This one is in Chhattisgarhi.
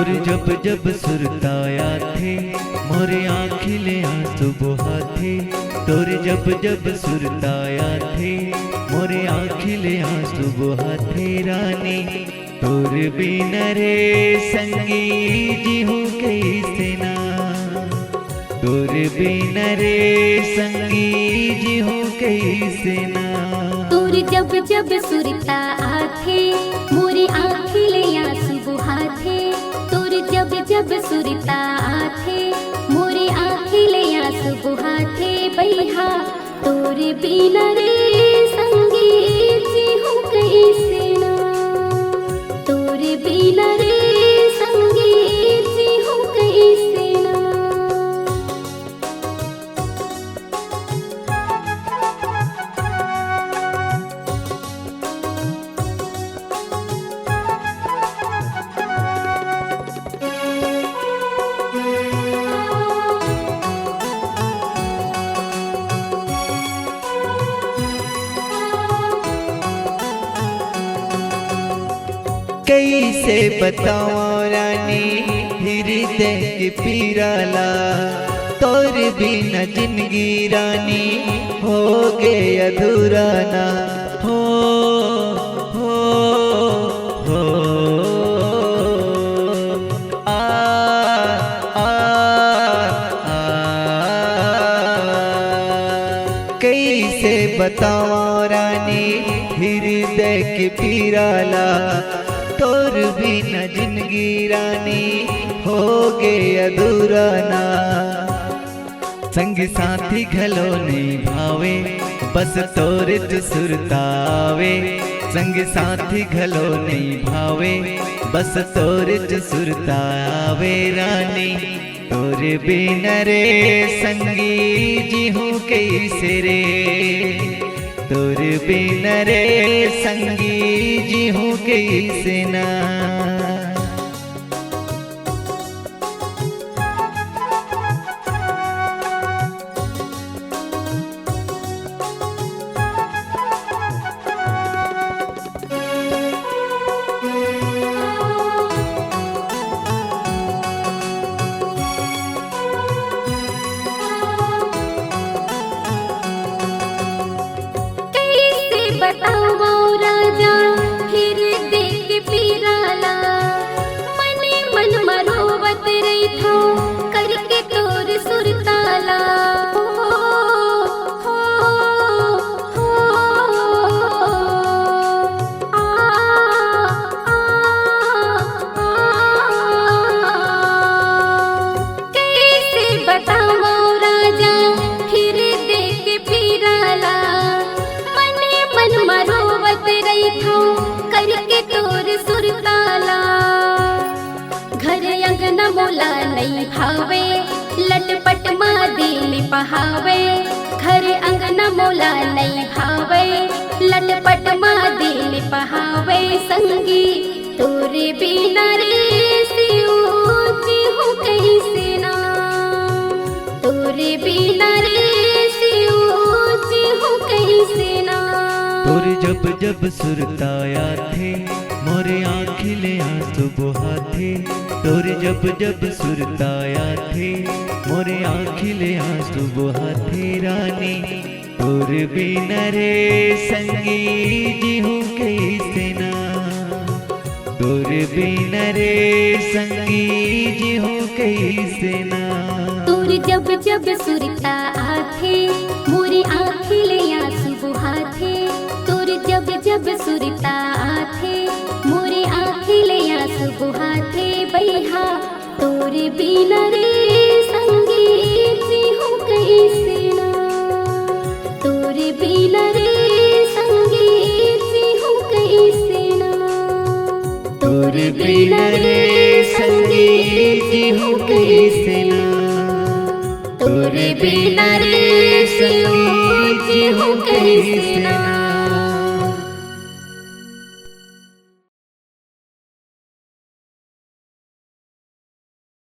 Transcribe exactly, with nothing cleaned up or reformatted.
तोर जब जब सुरता आथे, मोरे आँखी ले आंसू बोहाथे। तोर जब जब सुरता आथे, मोरे आँखी ले आंसू बोहाथे रानी। तोर बिना रे संगी जीहूँ कइसे ना, तोर बिना रे संगी जीहूँ कइसे ना। तोर जब जब सुरता आथे, मोरे आँखी ले आंसू बोहाथे। तोर जब जब सुरता आथे, मोरे आँखी ले आंसू बोहाथे बइहा। तोर बिना रे संगी जीहूँ कइसे ना, तोर बिना रे संगी जीहूँ कइसे ना। कइसे बतावं रानी हृदय के पीरा ला, तोर बिना जिनगी रानी होगे अधूरा ना। हो, हो, हो, आ, आ, आ। कइसे बतावं रानी हृदय के पीरा ला, तोर बिना जिनगी रानी होगे अधूरा ना। संगी साथी घलो नइ भावे, बस तोरेच सुरता आवे। संगी साथी घलो नइ भावे, बस तोरेच सुरता आवे रानी। तोर बिना रे संगी जीहूँ कइसे रे, तोर बिना रे संगी जीहूँ कइसे ना। कइसे बतावं राजा हृदय के पीरा ला, मने मन म रोवत रहिथंव करके तोर सुरता ला। हो, हो, हो, आ, आ, आ, आ। कइसे बतावं राजा हृदय के पीरा ला, मने मन म रोवत रहिथंव करके तोर सुरता ला। घर अंगना मोला नइ भावे, लटपट म दिन पहावे। घर अंगना मोला नइ भावे, लटपट म दिन पहावे संगी। तोर बिना रे शिव जीहूँ कइसे ना, तोर बिना रे शिव जीहूँ कइसे ना। तोर जब जब सुरता आथे, मोरे आँखी ले आंसू बोहाथे। तोर जब जब सुरता आथे, मोरे आँखी ले आंसू बोहाथे रानी। तोर बिना रे संगी जीहूँ कइसे ना, तोर बिना रे संगी जीहूँ कइसे ना। तोर जब जब सुरता आथे, मोरे आँखी ले आंसू बोहाथे। तोर जब जब सुरता आथे, मोरे आँखी ले आंसू बोहाथे बइहा। तोर बिना रे संगी जीहूँ कइसे ना, तोर बिना रे संगी जीहूँ कइसे ना। तोर बिना रे संगी जीहूँ कइसे ना, तोर बिना रे संगी